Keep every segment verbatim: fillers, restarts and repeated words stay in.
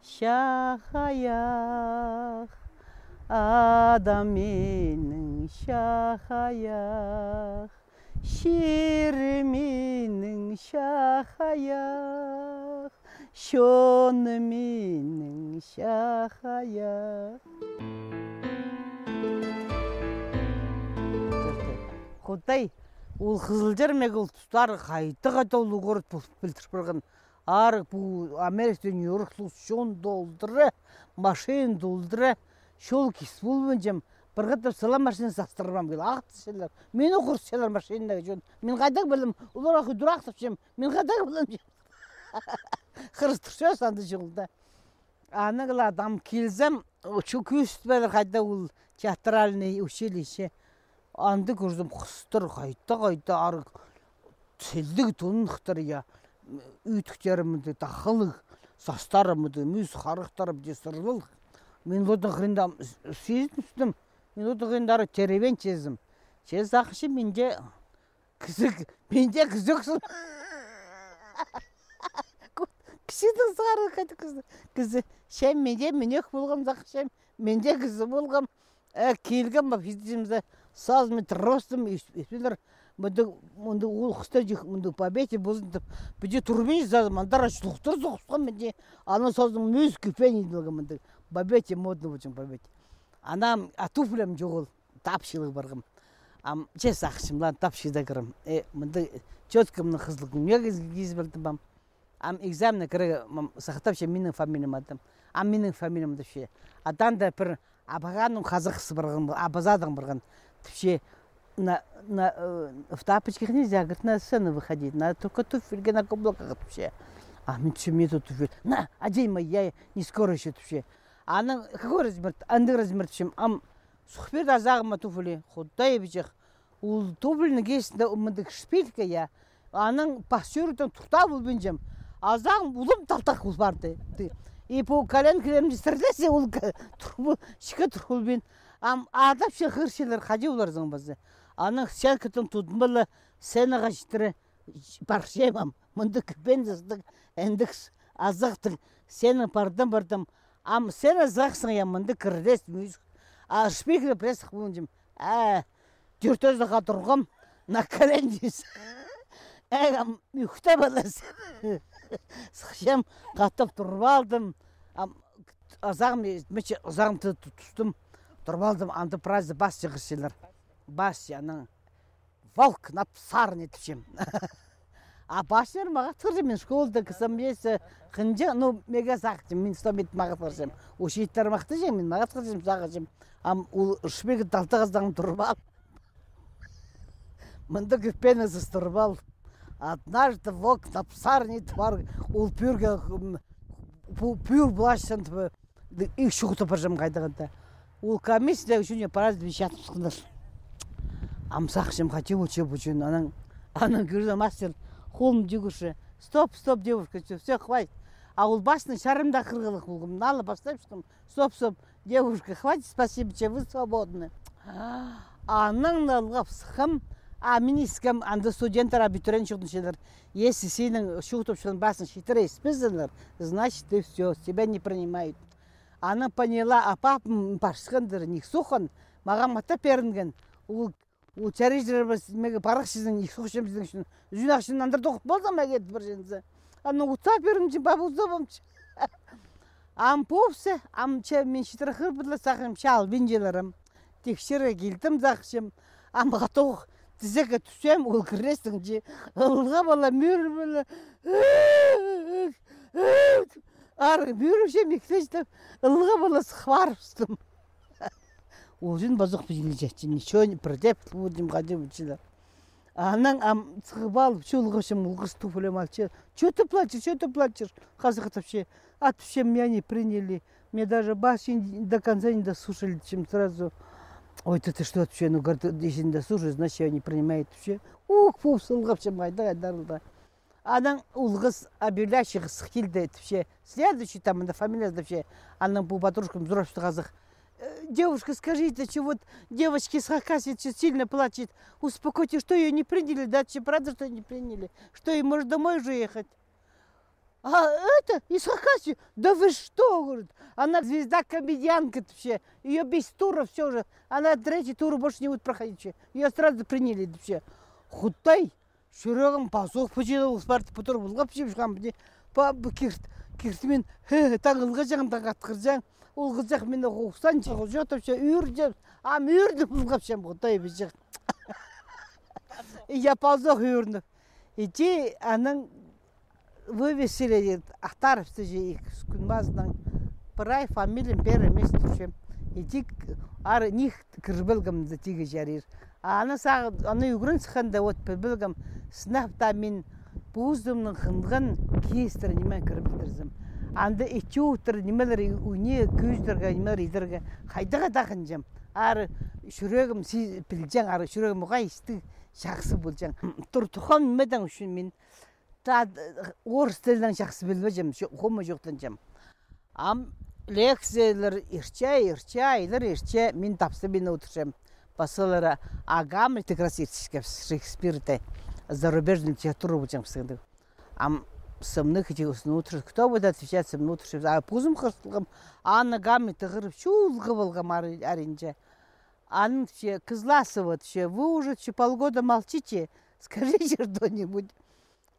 Чахайах, адам минің чахайах, чирі минің чахайах, чоны минің чахайах. Худай, ол Хызылчар меге ол тустары хайда-хайда улуғ город пол-, пілдір парған. Арығ пу Америкада нью-йорклығ чон толдыра, машин толдыра, чол кис полбинчам, пір хатап сыла машина састырбам кил, ағытчалар. Мині хурчалар машинаға чон. Мин хайдағ пілем, оларға худырах тапчам, мин хайдағ пілем. Хырыстырча санды чолда. Анаң ла ам килзем, чу кӱстібелер хайда ол театральный училище. Анда кӧрзем, хыстар хайда-хайда арығ сілдіг тоннығтар, я, ӱтіктері мындағ тахылығ, састары мындағ мӱс, харахтары мындағ сырлығ. Мин оларның хыринда сизін ӱстім. Мин оларның хыринда ары теребен чезім. Че сағынчам, мин дее кізі, мин дее кізі ӧксім. Кізінің сығары кізі, кізі. Че мин дее мӱнек полғам, сағынчам, мин дее кізі полғам. Э, килгем, ма, физичімзе, сазым, тростым, испилер, мындағ, мындағ ол хыстар чых, мындағ победе болзын тіп, піди турбин сазым, андар ачлухтар соғысхан піди, аның сазым мӱс кӱпен иділген мындағ, победе модно болчаң, победе. Анам, а туфлям чоғыл, тапчылығ парғам. Ам, че сағынчам, ладно, тапчыда кірем. Э, мындағ чёткамның хызылығ кӧнеге кизіп алдым, ам. Ам экзаменге кірерге, м, сағынчам, минің фамилиям адым. Ам минің фамилиям тіпче. Адаң даа пір абағаның хазахсы парған, абазадаң парған. Тіпче, на, на, э, в тапочках нельзя, говорит, на сцену выходить, надо только туфельки на каблуках, тіпче. А мин тіпчем, не то туфель. На, одень мои, я не скоро ещё, тіпче. Анаң, какой размер? Андағ размер, тіпчем. Ам Сух пирді азағыма туфли, Худай пічех. Ол туфлиның кистінде мындағ шпилька, я. Анаң пас чӧрердең туртап полбинчам. Азағым улам талтах пол парды. И пу коленкаларым сірілзе, ол ка-, тур пол-, чіке тур полбин. Ам адапча хығырчалар, хайди поларзың паза. Анаң сценкадаң тудынып ла, сценаға читіре парчам ам. Мындағ кӱпен сыстығ, андағ азахтығ. Сценаа пардым, пардым. Ам сценаа сыхсаң, я, мындағ кіріс мӱс. А шпилька пірее сых полынчам. Э, тӧртӧзі ха турғам, на коленнице. Э, ам ӱхтеп алас. Сыхчам, хатап турып алдым. Ам азағым, мече, азағым ту-, ту-, тустым. Турып алдым, анда празы бас чығырчалар. Бас, анаң. Волк на псарне тіпчем. А пасчылар мағат хығырча, мин школада кізім есе хынҷа, ну, меге сағынчам, мин сто метр мағат хығырчам. Учительлер махтаҷаң, мин мағат хығырчам, сағынчам. Ам ол шпилька талтағыздаң турып ал. Мында кӱпені сыстырып ал. Однажды волк на псарне тіп пар, ол пӱӱрге, м, пу-, пӱӱр плащ тіп, ик чоохтап парчам хайдағ-да. Ол комиссияда ӱчӱнҷі празы печатать сыхханнар. Ам сағынчам, хайди полча пу чон. Анаң, анаң кӧрзе мастер, холын тӧгірче. Стоп, стоп, девушка, всё, всё, хватит. А ол пасның чарымда хығырығ полғам. Налы пастап чыхтым. Стоп, стоп, девушка, хватит, спасибо, че вы свободны. Анаң налғап сыххам, а мин искем, анда студенттер, абитуриент чоохтанчалар. Если синің чоохтапчатхан пасың читіре испезеннер, значит, ты всё, тебя не принимают. Ана поняла, а папам парчатхандыр, ниик соххан, мағаа мата пирінген. Ол, ол чарыҷылар меге парах чізе, ниик сохчам чізе, ӱзӱн ахчаны андар тоғып полза, меге тіп парчаза. Ана утса пирінче, папа утса помчы. Ам попса, ам че мин читіре хығырбадым, сағынчам, чалбинчалар ам. Тиксірге килдім, сағынчам. Ам хатох тізеге тӱссем, ол кірезінҷе ылғап ала, мӧріп ала. Ары мӧріпчем, иксеҷем, ылғап ала сых парыбыстым. Ол чон пазох пілгілеҷең, ничего не, пірдее пілбинчем, хайди полчалар. Анаң ам сығып алып, чолғапчам, ол хыс туфлям алча. Чё ты плачешь, чё ты плачешь? Хазахтапча. А тіпчем, меня не приняли. Мне даже бас до конца не дослушали, тіпчем сразу. Ой, ты, ты что, тіпче, ну, говорит, если не дослушали, значит, тебя не принимают, тіпче. Ух, пу сылғапчам, хайда, хайда. Анаң ол хыс, объявляющий хыс килді, тіпче. Следующий там, мында фамилиязы, тіпче. Анаң пу подружкам сурапча хазах. Э, девушка, скажите, чё вот девочка из Хакасии чё сильно плачет? Успокойтесь, что её не приняли? Да, чё, правда, что не приняли? Что, ей, может, домой уже ехать? А это, из Хакасии? Да вы что, говорит. Она звезда-комедианка вообще. Ее без тура все же. Она третий тур больше не будет проходить вообще. Ее сразу приняли вообще. Худай, чӱрегім пазох пыҷы, ол парты путыр булғап чіп шыққан пыҷы. Па, пу кирт, кирт мен, хе, таң ылғаҷаң, таң атқырҷаң. Ол хызых мені хохсан чығыл, жо тіпче, ӱр жеп, ам ӱрні булғапчам, Худай піҷек. Я пазох ӱрні. Иди анаң вывесили, ахтарыпсты же ик кӱн пазынаң, прай фамилиям пеер нимес турчам. Иди ары ниик кірбелгемде тигі чарир. А аны сағ-, аны ӱгрен сыхханда, вот, пілбелгем, сынап та мин позымның хынған киестер ниме кірбелдірзем. Анда итче утыр нимелер, уни кӧзідерге, нимелер идерге, хайдағ-да хынчам. Ары чӱрегім си-, пілҷең, ары чӱрегім уғаа истіг, чахсы полҷаң. Тур тухам нимедең ӱчӱн мин та, орыс тілінең чахсы пілбеҷем, чо-, хомай чоохтанҷам. Ам лекциялар иртче, иртче, айлар иртче, мин тапсабин одырчам. Пазылары, а Гамлет как раз иртче, Шекспирде, зарубежная литература полҷаң пістің. Ам сымны кічіг узын одырча, кто будет отвечать, сымны одырча, а позым хырсылғам, аны Гамлетті хығырып, чулғы полғам ар-, аринҷа. Аның тіпче, Кызласова тіпче, вы уже тіпче полгода молчите, скажите что-нибудь.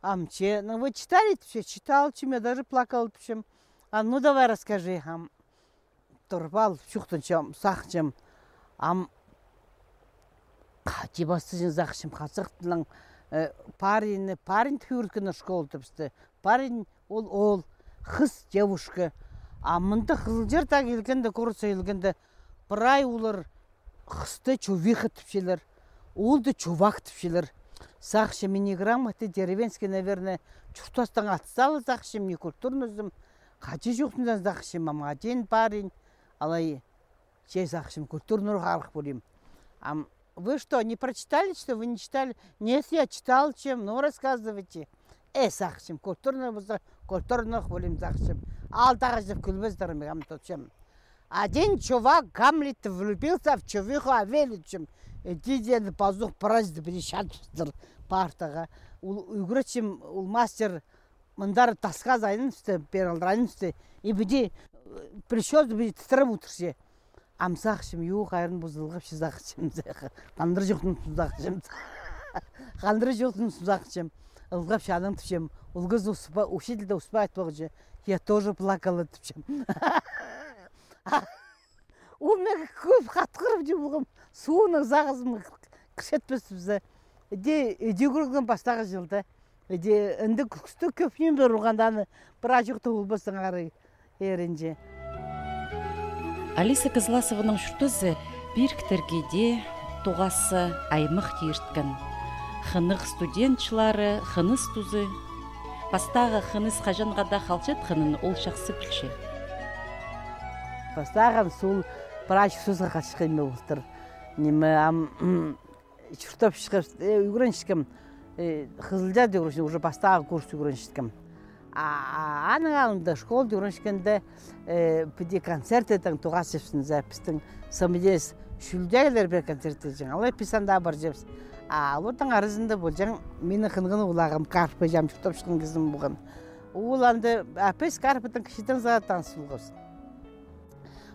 Ам тіпче, ну вы читали тіпче, читал тіпчем, я даже плакал тіпчем. А ну давай расскажи, ам. Турып ал, чоохтанчам, сағынчам. Ам, ха, тип астыҷаң сағынчам, хазах тілінең, э, парень, парень тіп ӱгреткен школада пісті. Парень, ол, ол, хыс, девушка. А мында Хызылчарда килгенде, городта килгенде, прай олар хысты чувиха тіпчелер, оолды чувак тіпчелер. Сағынчам, мин грамотный, деревенский, наверное, чуртастаң отсталый сағынчам, некультурный ӧзім. Хаҷан чоохтанҷаң сағынчам, ам, один парень, алай, че сағынчам, культурный арах полим. Ам, вы что, не прочитали, что вы не читали? Нет, я читал, чем, ну, рассказывайте. Э, сағынчам, культурный полза, культурный полим, сағынчам. Алдағы чыл кӱлбестер, мағаа тіпчем. Один чувак Гамлет влюбился в чувиху Авель тіпчем. Иди, деді, пазох прайзы пірее чатыптыр партаға. Ол ӱгретчем, ол мастер мындар тасха сай айланысты, пеер алдар айланысты. И піди, э, прическа піди тітіреп одырча. Ам сағынчам, ю, хайран позылғапча сағынчам. Хандыр чоохтанчам сағынчам. Хандыр чоохтанчам сағынчам. Ылғапча, анаң тіпчем, ол кізі успа-, учитель дее успаай айтпағҷы. Я тоже плакала тіпчем. Ол мағаа кӧп хатхырып тее полғам. Соонаң сағызым кірчетпес пізе. Иди, иди кӱрген пастағы чылда. Иди, інде кӱксті кӧп ниме пеер полған, аны прай чоохтап полбассың ары. Ӧрінче. Алиса Кызласованың чуртазы пиріктерге дее тоғасча, аймах тее ирткен. Хынығ студент чыллары, хыныс тузы. Пастағы хыныс хаҷанға даа халчатханын ол чахсы пілче. Пастағын сол прай чуртазар хатчатхан ниме полтыр. Ниме, ам, чуртап чыххам, э, ӱгренчеткем, э, Хызылчада ӱгренчеткем, уже пастағы курс ӱгренчеткем. А, а, аның алнында школада ӱгренчеткенде, э, піди концерт идең тоғасчабыс за, пістің самодеятельность, чӱлдегілер пеер концерт идең. Алай піс анда парчабыс. А оларның аразында полҷаң минің хынған оолағым Карпа, чам чуртап чыххан кізім полған. Ол анда, а піс Карпадаң кічігдең сағаа таныс полғабыс.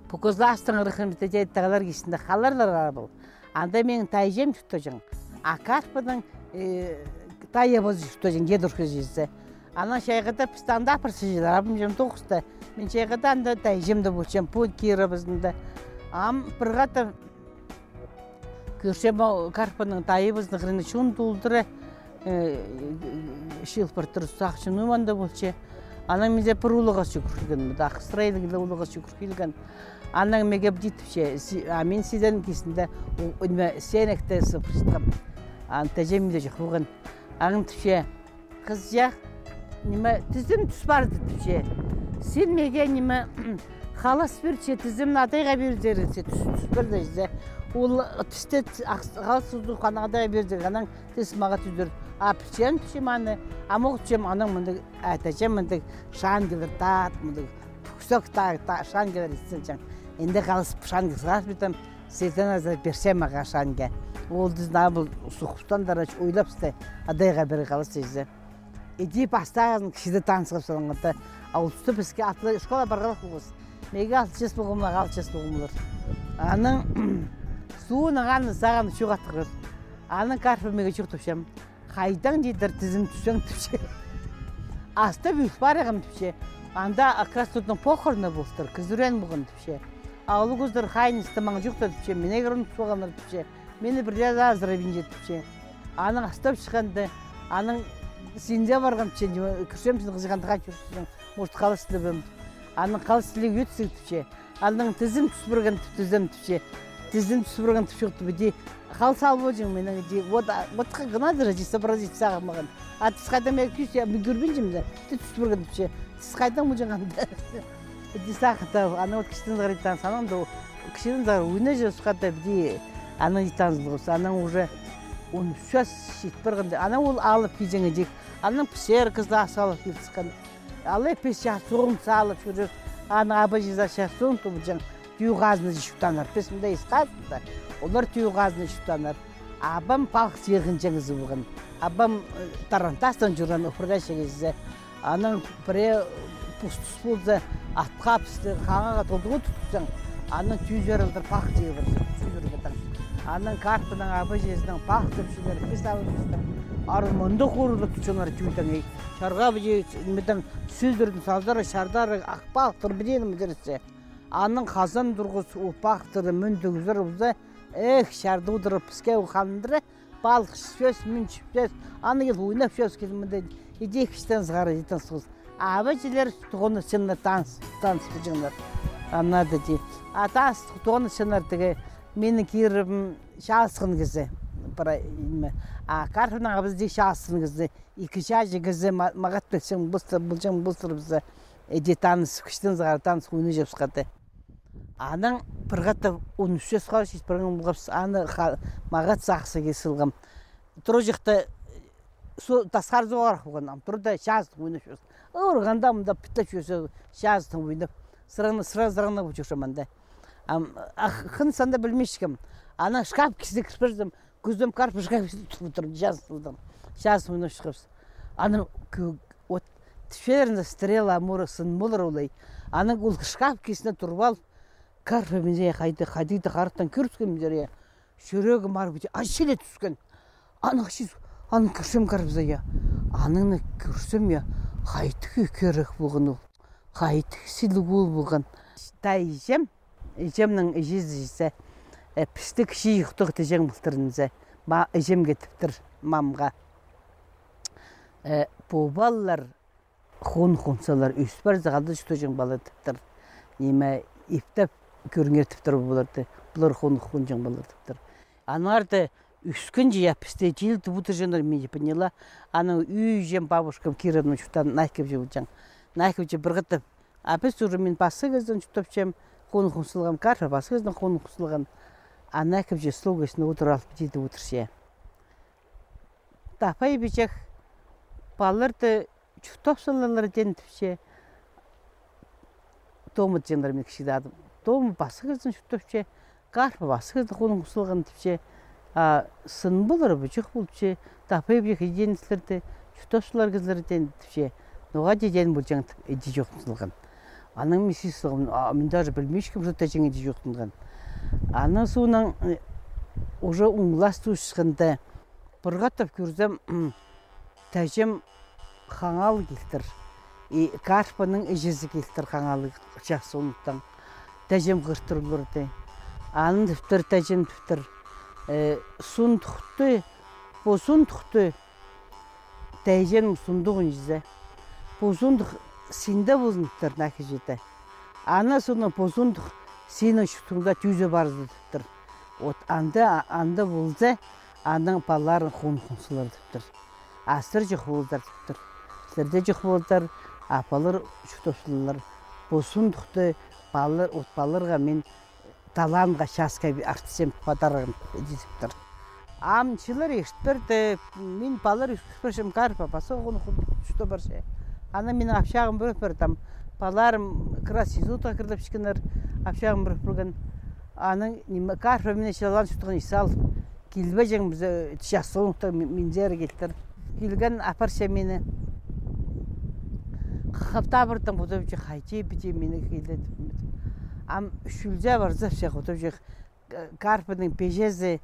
Пу Кызластың ырахында тее тағлар кистінде халларлар ара пол. Анда минің тайҷам чуртаҷаң. А Карпаның, э, тайабазы чуртаҷаң, дедушка чізе. Анаң чайғыда пісті анда апарчазар, абымҷам тоғыста. Мин чайғыда анда тайҷам даа полчам, пу Кировозында. Ам пір хатап кӧрчем, о, Карпаның тайабазының хыринда чон толдыра, э, чыылып партыр, сағынчам, ну, мында полча. Анаң мин зе пір улуғ ағас чӱгӱр килген, мында Ах строительге улуғ ағас чӱгӱр килген. Анаң мағаа піди тіпче, си-, а мин сиденің кистінде, у-, ниме, сенекте сыбырчатхам. Аны тайҷам мин дее чох полған. Анаң тіпче, Хызыҷах, ниме, тізім тӱс парды, тіпче. Син мағаа, ниме, халас пир, че тізімні адайға пирерге, че тӱс, тӱс парды, че. Ол тӱсте т-, ах-, халас тӱзіп, анаң адайға пирерге, анаң тізім мағаа тӱзір. А пілчем, тіпчем, аны, а мох тіпчем, анаң мындағ, а, тіпчем, мындағ шанкалар, тат, мындағ пӱксек, та-, та-, шанкалар истілҷең. Інде халас шанка сығар пирдім, сиден азар пирче мағаа шанка. Ол тізім абыл сухтандар, ойлапсты, адайға пирерге халас тізе. Іди пастағызын кічіде танысхабыс алғанда. А ол туста піске алты, школаа парғалах полғабыс. Меге алты час полғам, ағаа алты час полғам полар. Анаң соонаң аны сағам чоохтапчам. Анаң Карпов меге чоохтапча. Хайдаң, тидір, тізім тӱссең, тіпче. Астап ӧл парғам, тіпче. Анда как раз тудың похороны полтыр, кізі ӱрен полған, тіпче. А ол кізілер хайынысты маң чоохтапча, тіпче, мині кӧріп суғаннар, тіпче. Мині пірдее азыра пинче, тіпче. Анаң астап чыхханда, анаң синде парғам, тіпче, кӧрчем, син хызыҷаң анда чӧрчезің, может, халас тілебең. Анаң халас тілеп ӧтсек, тіпче. Анаң тізім тӱс парған, тіп, тізім, тіпче. Тізім тӱс парған, тіп, чоохтап, іди хал сал полҷаң, минің, іди, вот, а, вот как надо же, іди, сообразить сағынмаған. А тіс хайдаң, мин кӧрчем, мин кӧрбинчем дее, тіс тӱс парған, тіпче. Тіс хайдаң полҷаң анда. Іди сағынтып, анаң вот кічідең сығара таныс, анаң даа кічідең сығара ойнаҷаңмыс хада, іди, анаң таныс полғабыс, анаң уже он ӱс час чит парғанда, анаң ол алып килҷең, іди, анаң піссер кізі ас алып киліскен. Алай піс чарсуғын салып чӧрер, анаң абаҷызы чарсуғын тубылҷаң, тӧӧ хазна чуртааннар. Піс мында ис хазна, олар тӧӧ хазна чуртааннар. Абам палых тирген кізі полған. Абам, э, тарантастаң чӧрген, управляющий кізі. Анаң пірее пус-тус полза, атха пісті, хаңаа толдыра тутсаң, анаң тӧӧ чарылдыр палых тиріп парза, тӧӧ чарылдыр. Анаң Карповнаң абаҷызынаң палых тирчелер, піс алып пістің. Арын мында хорыда тутчаңнар тӧӧ таңай. Чарға піди, ниме, тӧӧ сӧзірін салзар, чардары, ах, палыхтар піди, ниме тирзе. Анаң хазан турғыс, ол палыхтарны мӱндіргізер полза, эх, чарда одырып, піске ол хандыра, палых чіпчебіс, мӱн чіпчебіс, анаң киліп ойнапчабыс, киліп мында, іди кічідең сығара, іди таныс полғабыс. Абаҷылар тоғынысчаңнар, таныс, таныс полҷаңнар. Ана даа, іди. А таныс тоғынысчаңнар тігі, минің кирім чааласхан кізі, пара, ниме. А Карповнаң абазы даа чааласхан кізі. Ікі чааҷы кізі, ма-, мағат пілчең полза, полҷаң полза, піс іди таныс, кічідең сығара таныс ойнаҷаңмыс хада. Анаң пір хатап он ӱс часха чит парған полғабыс, аны ха-, мағат сағысха кил салғам. Турҷыхта со-, тасхар соғарах полған, ам тур даа чазынаң ойнапчабыс. Урғанда мында піт тее чӧрзе, чазынаң ойнап. Сыраң на, сыраң, сыраң на полчатхам анда. Ам, ах, хыныс анда пілминчеткем. Анаң шкаф кизіне кір парзам, кӧзім Карпов шкаф кизінде тур, чазынаң, чазынаң ойнап чыххабыс. Анаң кӧ-, вот, тіпчелер, стрела, мура, сын полар олай. Анаң ол шкаф кизіне турып алып, Карпов мин хайди, хайди харттаң кӧрібіскем, мин, я. Чӱрегім арбыды, ачылып тӱскен. Анаң чис, анаң кӧрчем Карповты, я. Анаң на кӧрчем, я. Хайдағ кирек полған ол. Хайдағ силіг оол полған. Тайҷам, іҷемнің іҷезі, э, пісті кічіҷек тіҷең полтыр нооза. Ма, іҷемге тіптір, мамға. Э, пу палалар хонығ хонзалар, ӧс парза, халды чуртаҷаң палалар тіптір. Ниме, иптеп кӧріңер тіптір пу палаларды, пулар хонығ хонҷаң палалар тіптір. Аннаңар даа ӧскенҷе, я, пісті чиилтіп одырҷаңнар, мин дее поняла. Анаң ӱӱҷем, бабушкам Кировнаң чуртаан Найковчы полҷаң. Найковчы пір хатап, а піс уже, мин пасха кізінең чуртапчам, хонығ хонзалған, Карпов пасха кізінең хонығ хонзалған. А Найковчы стол кӧзіне одыр алып, тидіп одырча. Таппай пиҷек, палаларды чуртап салалар теен тіпче. Тома тіҷеңнер, мин кічіг адым. Тома пасха кізінең чуртапча, Карпов пасха кізінең хонығ хонзалған тіпче. А сын полар ба, чох полча, таппай пиҷек, іди сірерні чуртап салар кізілер теен тіпче. Ноға тее теен полҷаң тіп, іди чоохтап салған. Анаң мин сис салғам, а мин даже пілминчеткем, что тіҷең іди чоохтанған. Анаң соонаң, э, уже он класс тоосчатханда, пір хатап кӧрзем, тіҷем Хаңалығ килтір. И Карповның іҷезі килтір Хаңалығ, Чахсы Оңнуктаң. Тіҷем хығыртыр оларды. Анаң тіптір, тіҷем тіптір. Э, сундухты, пу сундухты, тіҷемнің сундуғын чізе. Пу сундух синде ползын тіптір, Найковчыда. Анаң соонаң пу сундух синің чуртыңда тӧзі парзын тіптір. Вот анда, анда полза, анаң палаларың хонығ хонзалар тіптір. А сірер чох ползар тіптір. Сірер дее чох ползар, а палалар чуртап салар. Пу сундухты палалар, вот палаларға мин талаанға, часха артысчам, подарогым, іди тіптір. Ам чыллар иртіп парды, мин палалар ӧскір парчам, Карпов пасха хонығ хонып чуртап парча. Анаң минің апчағым пір пар, там, палаларым как раз институтха кіріп чіткеннер, апчағым пір парған. Анаң, ниме, Карпов мині чылалаан чуртағын ис алып, килбеҷең, піс, э, Чахсы Оңнуктаң ми-, минзер килтір. Килген, апарча мині. Ап табыртаң, худайҷы, хайди піди мині килді. Ам чӱлзі парза, все, худайҷы, Карпының пеҷезі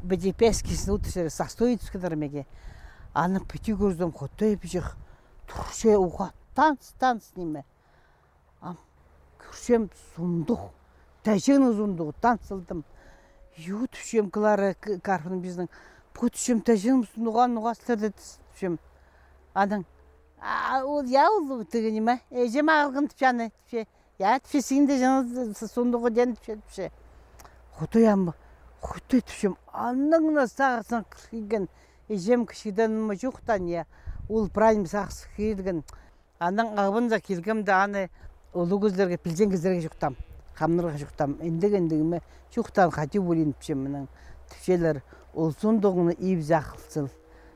піди пескізін утыс састой тӱскеннер меге. Аны піди кӧрзем, худай пічек турча, уғаа танц, танц ниме. Ам кӧрчем, сундух, тәҷеңнің сундуғы, танц салдым. Ю, тіпчем, Клара К-, Карпының пеҷезінің. Пу, тіпчем, тәҷеңнің сундуғы, аны уғаа сілерде, тіпчем. Анаң, а, ол, я, ол тігі ниме, іҷем алған, тіпче, аны, тіпче. Я, тіпче, синде чаңа сундуғы ден, тіпче, тіпче. Худай ам, худай, тіпчем, анаң на сағызын кір килген. Іҷем кічігдең ма чоохтаан, я. Ол прайым сағыс килген. Анаң ағбанза килгем дее, аны улуғ кізілерге, пілҷең кізілерге чоохтаам, хамнарға чоохтаам. Індіг, індіг ниме чоохтаан, хайди полайын, тіпчем, мының. Тіпчелер, ол сундуғны ибзе ағыл сал.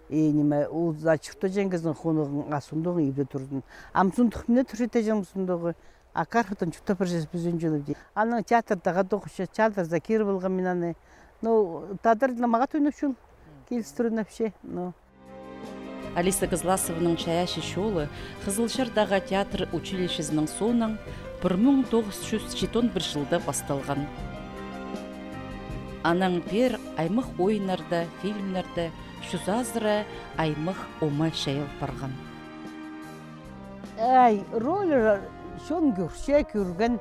И ниме, ол за чуртаҷаң кізінің хоныҷы, а сундуғны ибде турзын. Ам сундух мына турча, тәҷеңнің сундуғы. А Карпыдаң чуртап парчабыс піс ӱн чыл, тіп. Анаң театрда тоғынча, театрзар киріп алғам мин аны. Ну, тадар тілі мағаа тойнап чол. Килістірін вообще, ну. Алиса Кызласованың чайаачы чолы Хызылчардағы театр училищезінің соонаң пір муң тоғыс чӱс читон пір чылда пасталған. Анаң пеер аймах ойыннарда, фильмнерде чӱс азыра аймах ома чайал парған. Ай, рольлер, чон кӧрче, кӧрген,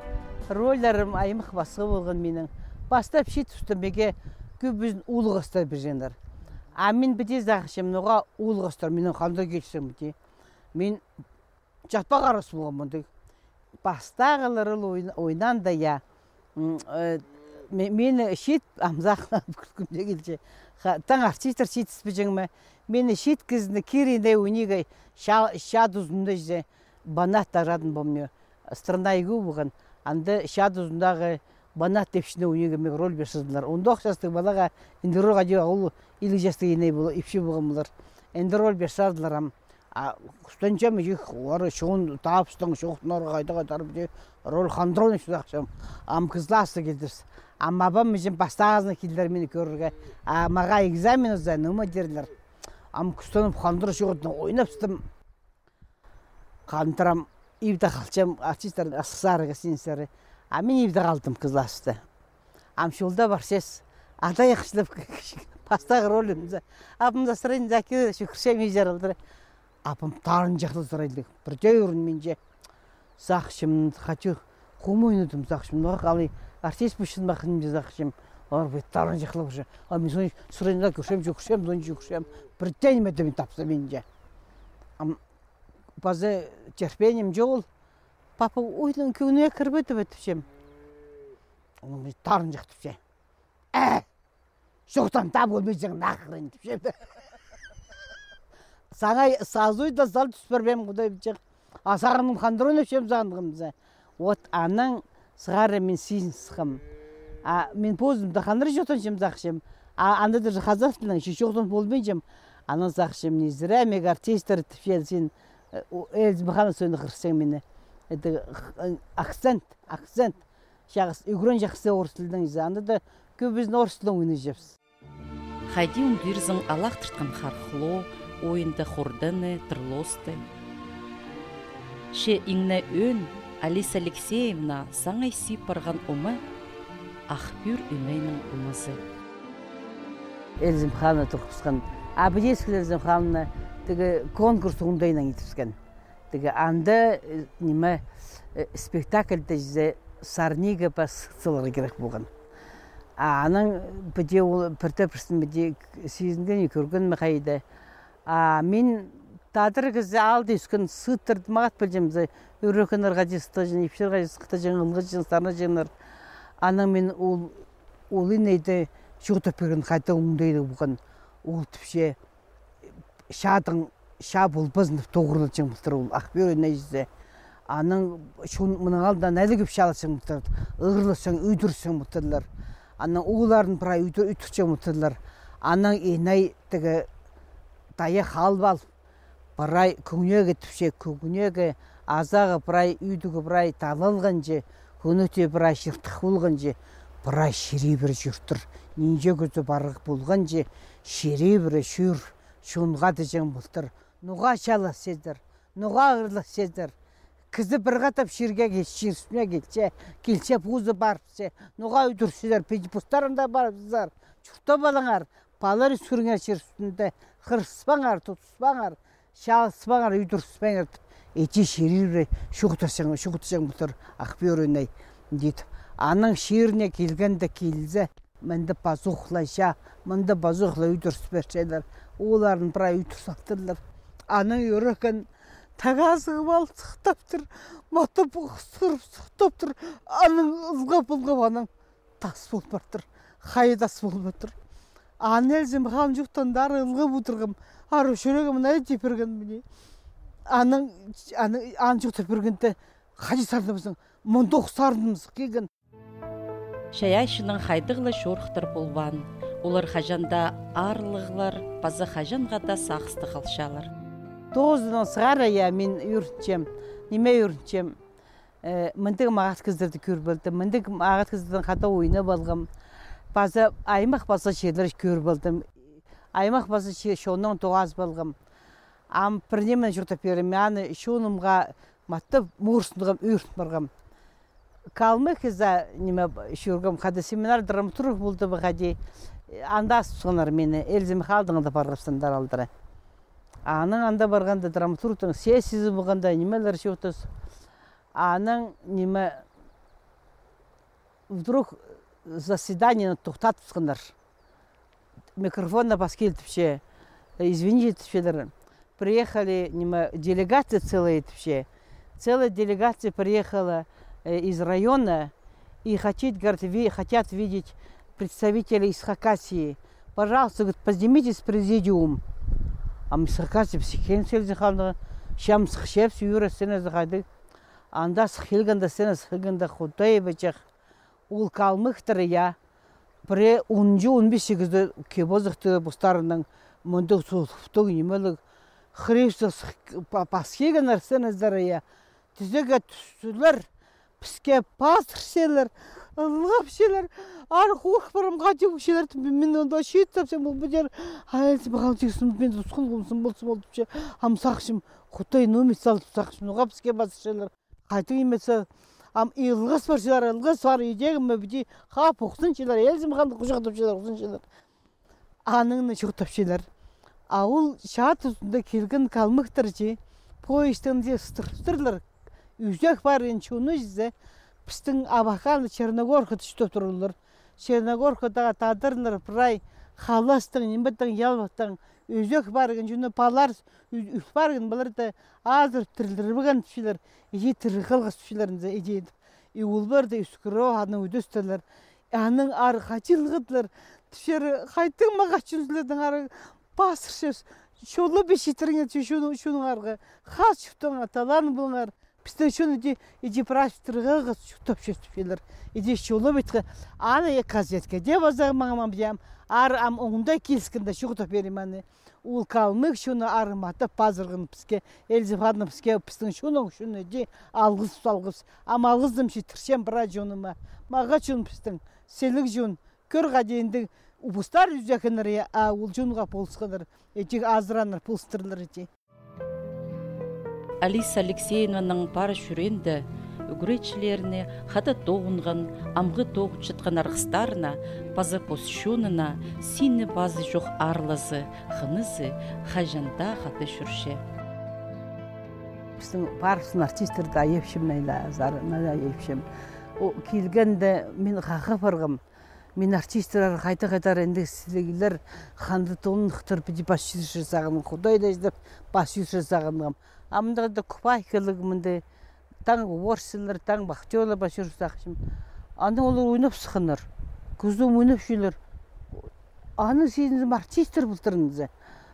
рольлерім аймах пасха полған минің. Пастап чит туста меге кӧбізін улуғ хыстар пиргеннер. А мин піди сағынчам, ноға улуғ хыстар, минің хандыр килчең піди. Мин чатпа харас полғам мындағ. Пастағылар ол ойн-, ойнаанда, я. М, э, ме-, мені чит, ам сағынып кӱлкім дее килче. Ха, таң артисттер читіспеҷең ме? Мені чит кізіні киріне униге ча-, чаа тузында чізе Банат тарадын, помню. Страна игі полған. Анда чаа тузындағы Банат тіпчең, униге меге роль пир салдылар. Он тоғыс частығ палаға індіг роль хайди, ол илиг частығ иней пол-, ипчі полған полар. Індіг роль пир салдылар ам. А кӱстенчем, ох, олар чоон табыстаң, чоохтанарға хайдағ-да, тіп, роль хандырон ипчі сағынчам. Ам Кызласты килдіріс. Ам абам, іҷем пастағызын килділер мині кӧрерге. А мағаа экзамен ыза, ниме тирлер. Ам кӱстеніп хандыр чоғыртын ойнапчам. Хандырам, ибде халчам, артисттер асхызарығ синсері. А мин ибде халдым Кызласта. Ам чолда парчабыс. Ада яхшылап пастағы ролімзі. Абам да сырайын, Закир, чӱгӱрчем, иҷер алдыра. Абам тарынҷахлығ сырайлығ. Пірдее ӱрінминче. Сағынчам, хайди хомай ойнадым, сағынчам. Ноға, алай артист пу чын махынча, сағынчам. Олар пу тарынҷахлығ уже. А мин соны сырайын, кӧрчем, чӱгӱрчем, соны чӱгӱрчем. Пірдее ниме дее мин тапсам, минче. Ам паза терпением чоғыл. Папа, ойнаң кӧңніме кірбеде, тіпчем. Ол мин тарынҷах тіпче. Э! Чоохтаң таа полбинчаң, нахрен, тіпче. Саңай сазуй да сал тӱс парбаам, худай пілче. А сағынғам, хандырон ипчем сағынғам за. Вот анаң сығара мин сизін сыххам. А мин позымда хандыр чоохтанчам сағынчам. А анда даже хазах тілінең чи чоохтан полбинчам. Анаң сағынчам, не зря меге артисттер тіпче, син, э, у, Эльзим Ханов соонаң хығырчаң мині. Это х-, акцент, акцент. Чағыс, ӱгрен чахсы орыс тілінең за. Анда да кӧбізін орыс тілінең ойнаҷаңмыс. Хайди ундирзің алаахтыртхан хархло, ойында хорданы, тырлосты. Че иң не ӧӧн Алиса Алексеевна саңай сип парған ома Ах пӱӱр ӱнейнің омазы. Эльзим Ханна турғысхан, Абдейская Эльзим Ханна тігі конкурс оңдайынаң итібіскен. Тігі анда, э, ниме, э, спектакльде чізе сарниға пас сыларға кирек полған. А анаң піди ол пірде пірсін піди сизінген, кӧрген ме хайда. А мин тадар кізі, аалда ӧскен, сыыттарды мағат пілчем, зе, ӱрекеннер хайди сыхтаҷаң, ипчілер хайди сыхтаҷаң, ылғаҷаң, сарнаҷаңнар. Анаң мин ол, ол инейді чоохтап пирген, хайда оңдайлығ полған. Ол тіпче, чаадаң чаа полбазын тіп тоғырлаҷаң полтыр ол, Ах пӱӱр ӱней чізе. Анаң чон мының алнында іліг ӱп чалаҷаң полтыр, ырласчаң, ӱдӱрҷең полтырлар. Анаң оолларын прай ӱдӱр-, ӱдӱрҷең полтырлар. Анаң иней тігі тайах алып алып, прай кӧңнеге тіпче, кӧңнеге, азағы прай, ӱдігі прай талалғанҷа, хынығ тее прай чыртых полғанҷа, прай чирибіре чӧртір. Нинҷе кӱзі парығ полғанҷа, чирибіре чӧр, чонға тіҷең полтыр. Ноға чаласчазар, ноға ырласчазар? Кізі пір хатап чирге кил-, чир ӱстӱне килче, килче, позы парыбысча. Ноға ӱдӱрчезер, піди постарың даа парыбызар. Чуртап алыңар, палалар ӧскіріңер чир ӱстӱнде, хырыспаңар, тутыспаңар, чалыспаңар, ӱдӱріспеңер тіп. Іди чир-, чир пірее чоохтасчаң, чоохтасчаң полтыр, Ах Пӧріней, тіді. Анаң чиріне килгенде килзе, мында пазох ла чаа, мында пазох ла ӱдӱріс пирчелер. Оларын прай ӱдӱр салтырлар. Анаң ӧрекен тағ азығып ал сыхтаптыр, мата пу хысхырып сыхтаптыр. Анаң ылғап-ылғап, анаң тас пол партыр. Хайы тас пол партыр. Аны Элзем халын чоохтаанда ары ылғап одырғам. Ары чӱрегім най тип пирген мына. Анаң, анаң, аны чоохтап пиргенде, хайди сарнабызың, мындох сарнымыс килген. Чайаачының хайдағ ла чорыхтар полбаан. Олар хаҷан даа аарлығлар, паза хаҷанға даа сағыста халчалар. Тоғызынаң сығара, я, мин ӧрінчем. Ниме ӧрінчем? Э, мындағ мағат кізілерді кӧр полдым. Мындағ мағат кізілердең хада ойнап алғам. Паза аймах паза чирлер кӧр полдым. Аймах паза чи-, чоннаң тоғазып алғам. Ам пір нимені чоохтап пирем, аны чонымға маттап морсынғам, ӧрін парғам. Калмыкияда ниме чӧргем, хада семинар драматург полды ба, хайди. Анда ас тутханнар мині, Элзем халдаң даа парғабыстындар алдыра. Анаң анда парғанда драматургтың сессиязы полғанда, нимелер чоохтас. Анаң ниме, вдруг заседаниені тохтатыбысханнар. Микрофонны пас кил тіпче, э, извините, тіпчелер. Приехали, ниме, делегация целая, тіпче. Целая делегация приехала, э, из района и хотит, говорит, ви-, хотят видеть представителей из Хакасии. Пожалуйста, говорит, поднимитесь в президиум. Ам из Хакасии піс килген сілзі халны, чам сыхчабыс, юрі сценазы хайдағ. Анда сых килгенде, сцена сых килгенде, Худай пачах. Ол калмыхтар, я. Пірее он чо, он пис кізі кеп озыхты постарының мындағ сулух, нимеліг. Хрипсі сых па-, пас килгеннер сценазар, я. Тізеге тӱстілер, піске пазырчалар, ылғапчалар. Ары хорых парам, хайди полчалар, мин анда чиит тапсам, ол пілер. Ай, сибағал чиксім, мин тусхын болсам, болсам, ол тіпче. Ам сағынчам, Худай, ну, мин сал сағынчам, ноға піске пазырчалар. Хайдағ нимес, ам ылғас парчалар, ылғас пар идегім, піди хап охсынчалар, Элзем халны хучахтапчалар, охсынчалар. Анаң на чоохтапчалар. А ол чаа тузында килген калмыхтар чи, поездтең чи сыдырыптырлар. Ӱзӧк парған чонны чізе, пістің Абаканны Черногоркада чуртап туралар. Черногоркадағы тадарлар прай халастаң, нимедең, ялбахтаң, ӱзӧк парған чонны палар, ӱ-, ӱл парған паларды азырап тірілдірбеген тіпчелер, иди тіріг халғас тіпчелер, иди. И ол парды ӧскіріп, аны ӱдестірлер. Анаң ары хачылғытлар, тіпчелер, хайдағ мағат чон сілернің ары пазырчабыс, чоллап ит читіріңер, че чон-, чонның арғы. Хас чуртаң талан полыңар. Пістің чон иди, иди прай тіріг халғас чуртапчабыс тіпчелер. Иди чоллап итке. Аны газетке дее паза маңнам, пілем. Ары ам оңдай киліскенде чоохтап пирем аны. Ол калмых чонны ары матап пазырған піске, Элзем халны піске, пістің чонның чонын иди алғыс салғабыс. Ам алғызым читірчем прай чоныма. Мағат чон пістің, сіліг чон. Кӧр, хайди андағ постар ӱзехеннер, а ол чонға полысханнар. Иди азыраннар, полыстырлар иди. Алиса Алексеевнаның пар чӱреенде ӱгретчілеріне, хада тоғынған, амғы тоғынчатхан арғыстарына паза пос чонына сині пазы чох аарлазы, хынызы хаҷан даа хада чӧрче. Пістің парыбысхан артисттарны айапчам, найла, зар-, найла айапчам. О, килгенде мин хахап парғам. Мин артисттар хайда-хайдар андағ сіліглер, ханды тоннахтар, піди пас чӧрче сағынғам, Худайны чізе пас чӧрче сағынғам. А мындағ даа купайкалығ мында, таң уборщицалар, таң вахтёрлар пас чӧрче сағынчам. Аны олар ойнап сыхханнар. Кӧзім ойнапчалар. Аны синзім артисттар полтыр зе.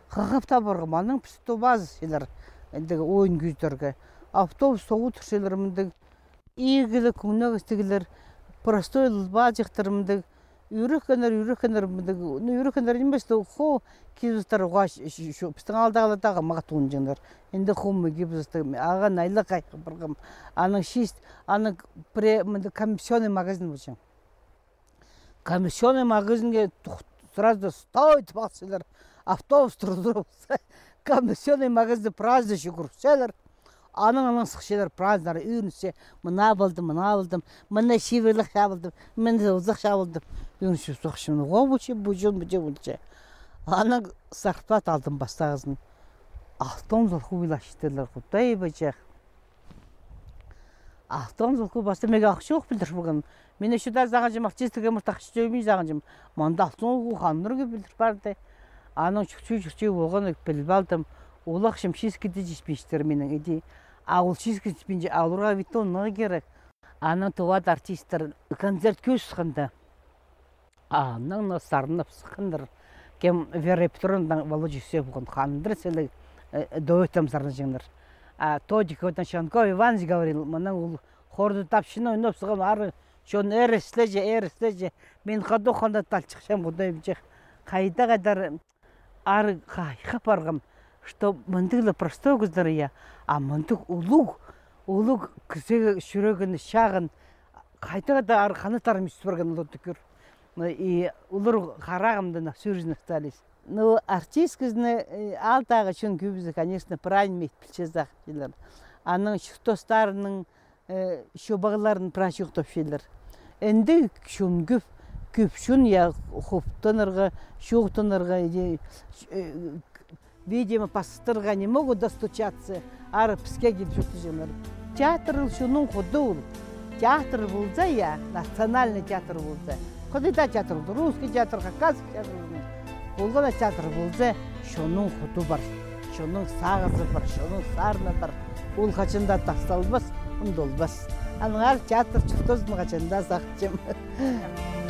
Хахап таа парғам, анаң піс тобазы сілер. Андағ ойын кӧзідерге. Автобус тоғынчалар мындағ. Игі ле кӧңнігестіглер, простой лылбаҷахтар мындағ, ӱрекеннер, ӱрекеннер мындағ, ну, ӱрекеннер нимес, то хо килістер уғаа пістің алдағылардағы мағат оңҷаңнар. Інде хомы кибізістіг, ағаа найла хайхап парғам. Анаң чист, анаң пірее мындағ комиссионный магазин полҷаң. Комиссионный магазинге тух-, сразу стой тіп алчалар. Автобус турдырып, комиссионный магазинде сразу чӱгӱрчелер. Анаң, анаң сыхчалар, празднар, ӧрінче, мына полдым, мына полдым, мына чибірліг чабылдым, мына узах чабылдым. Ӧрінче, сыхчам, о, пу че, пу чон, пу че полча. Анаң зарплата алдым пастағызын. Алтон сулху пілчелер, Худай паҷах. Алтон сулху пастап, мағаа ахча ох пілдір полған. Мин ещё даа сағынчам, артистіг ымырт ахча тӧӧй мин сағынчам. Мында алтон сулху хандыр кӧп пілдір парды. Анаң чуртап, чуртап полған, піліп алдым. Ол ахчам чиискеде читпинчеткен минің, иди. А ол чиискеде читпинче, а оларға ведь тонна кирек. Анаң тоғады артисттер концерт кӧзіт сыхханда. Анаң на сарнап сыхханнар. Кем, Вера Петровнадаң Володя Севкун, хандыр сіліг, э, дуэтом сарнаҷаңнар. А Тодиковтаң Чонков Иванович Гаврил, мынаң ол хорда тапчаң ойнап сыххан, ары чон ӧрінчелер, ӧрінчелер. Мин хада хонда талчахчам, Худай паҷах. Хайдағ-да ары хайхап парғам, что мындағ ла простой кізілер, я, а мындағ улуғ, улуғ кізі чӱрегін чағын, хайдағ-да ары ханаттарын мӱсіп парған оларны кӧр. Ну, и олар харағымда на всю жизнь остались. Ну, артист кізіні, э, аалдағы чон кӧбізі, конечно, прай ниме ит пілче сағынчалар. Анаң чуртастарының, э, чобағларын прай чоохтапчалар. Індіг чон кӧп, кӧп чон, я, хуптанарға, чоохтанарға, иди, э, видимо, пастырға не могут достучаться, ары піске киліп чуртаҷаңнар. Театр ол чонның худы ол. Театр полза, я, национальный театр полза. Хайдағ даа театр полза, русский театр, хакасский театр полза. Полған на театр полза, чонның худы пар, чонның сағызы пар, чонның сарны пар. Ол хаҷан даа тасталбас, ундулбас. Аннаңар театр чуртазын хаҷан даа сағынчам.